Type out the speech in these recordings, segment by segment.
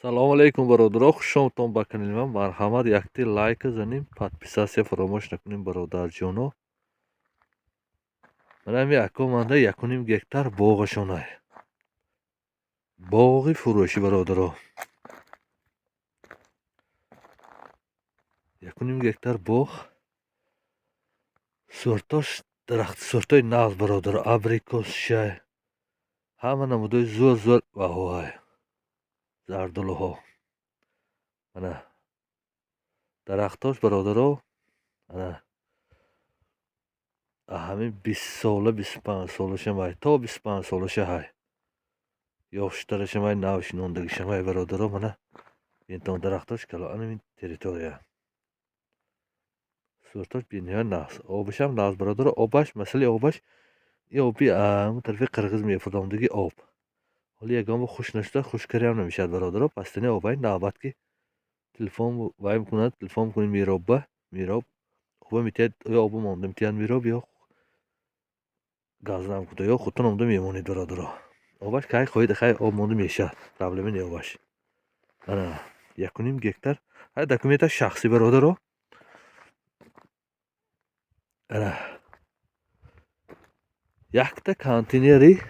Салому алейкум, бародаро, хушомадтон ба канали ман. Марҳамат, якти лайка занем, подписаться фаромӯш накунем, бародарҷоно. Мана ҳами акоманда 1,5 гектар боғашонай. Боғи фурӯшӣ, бародаро. 1,5 гектар боғ. Сӯртош дарахти сӯртои нағз, бародаро, абрикос, шай. Ҳама намудои зӯр зӯр баҳоҳай. Зардолуҳо. Мана дарахтош, бародаро, мана ҳамин 20 сола, 25 солашам ай, то 25 солаша ҳай. Ёштарашам ай, нав шинондагишам ай, бародаро, мана бинтон дарахтош калон, анамин территория. Сӯртош бениҳоят нағз. Обашам нағз, бародаро, обаш, масъалаи обаш, ин оби ҳамун тарафи Қирғиз мефурдомдиги об. Ҳоло ягон бор хушк нашуда, хушккариам намешавад, бародаро. Пастини обай навбат ки телефон вай мекунад, телефон мекунед миробба, мироб оба метиҳад, ё оба монда метиҳад мироб, ё газ намекунад, ё худтон омода мемонед, бародаро. Обаш кай хоҳед, хай об монда мешавад, проблема не обаш. Ана 1,5 гектар, ҳай документаш шахсӣ, бародаро. Ана якта контейнери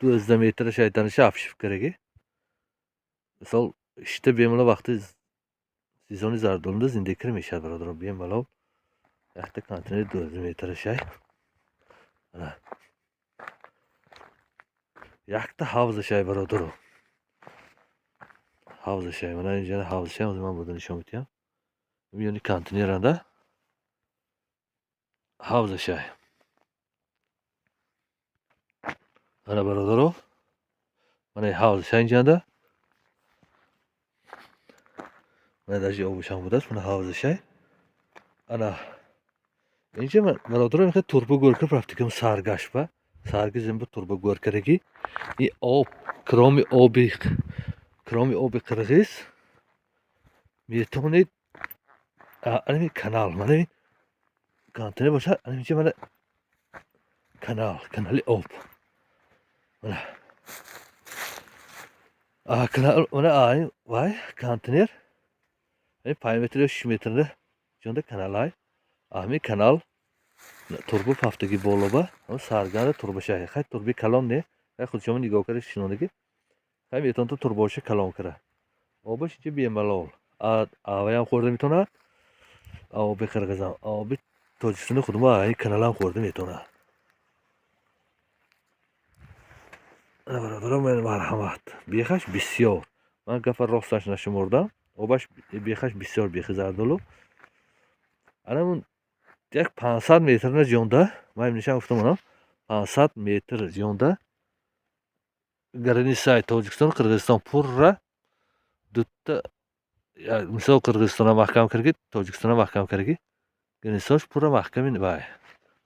12 метра шайтаниша обшивкараги. Мисол, ишта бемалол вақти сезони зардолуда зиндагӣ мешавад, бародаро, бемалол якта контейнери 12 метра шай. Ана якта ҳавзашай, бародаро. Ҳавзашай, мана инҷа ҳавзашай, ҳозир ман бурда нишон медиҳам. Миёни контейнеранда ҳавзашай. Ана, бародаро, мана ҳавзашай инҷанда. Мана даже обушам будааст, мана ҳавзашай. Ана инҷа, бародаро, мехоҳад турба гӯрка рафтикам саргашт ба сарги зимба турба гӯркараги. Ин об, кроми оби Қирғиз метавонед анами канал, мана ин контейнер бошад, ана инҷа мана канал, канали об. Мана канал, мана вай контейнер 5 метр ё 6 метрда ҷонда каналай. Ҳамин канал турба пафтаги болоба, сарганда турбашай. Хай турби калон не, хай худшома нигоҳ карда шинондагӣ. Хай метавон то турбаоша калон кара. Обаш инҷа бемалол. Аваям хӯрда метавонад, оби Қирғизам, оби Тоҷикистони худмо ин каналам хӯрда метавонад. Бародаро, марҳамат. Бехаш бисёр. Ман гапа росташ нашумурдам. Обаш бехаш бисёр, бехи зардолу. Анамун як 500 метр на ҷонда, ман нишон гуфтам онам, 500 метр ҷонда границаи Тоҷикистону Қирғизистон пурра дутта, мисол, Қирғизистонро маҳкам кардаги, Тоҷикистонро маҳкам кардаги, границаош пурра маҳками вай.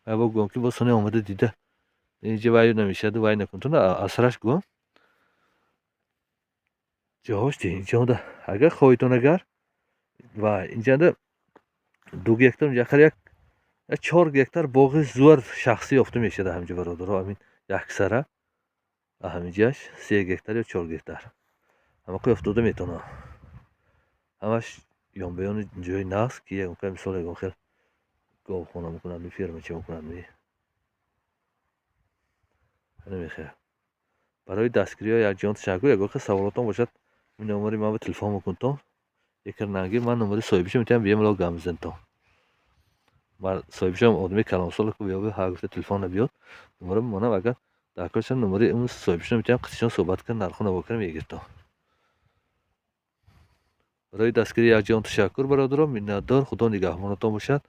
Вай бо гӯям ки боз сони омада дида инҷа вай намешаваду вай накун, асраш гӯям. Ҷоҳош инҷода агар хоҳитон, агар ва инҷанда 2 гектар, инҷа як 4 гектар боғи зӯр шахсӣ ёфта мешавад ҳаминҷа, бародаро, ҳамин яксара ҳаминҷаш 3 гектар ё 4 гектар. Ҳамақа ёфтода метавонам. Ҳамаш ёнбаёни ҷои нағз, ки ягон мисол ягон хел говхона мекунанд, фермача мекунанд. Намехоҳам. Барои дастгириҳо якҷон ташаккур. Ягон хел саволотон бошад, ин номери ман ба телефон мекунтон. Якр нанги ман номери соҳибишо метавонам, бемалол гап мезанитон. Соҳибишам одами калонсол ку биёб, ҳар гуфта телефон набиёд. Номера мемонам, агар дар коршам номери он соҳибишо метавонам, қитишон суҳбат кунам, нарху наво кунам, мегиртон. Барои дастгирӣ якҷон ташаккур, бародарон, миннатдор, Худо нигаҳбонатон бошад.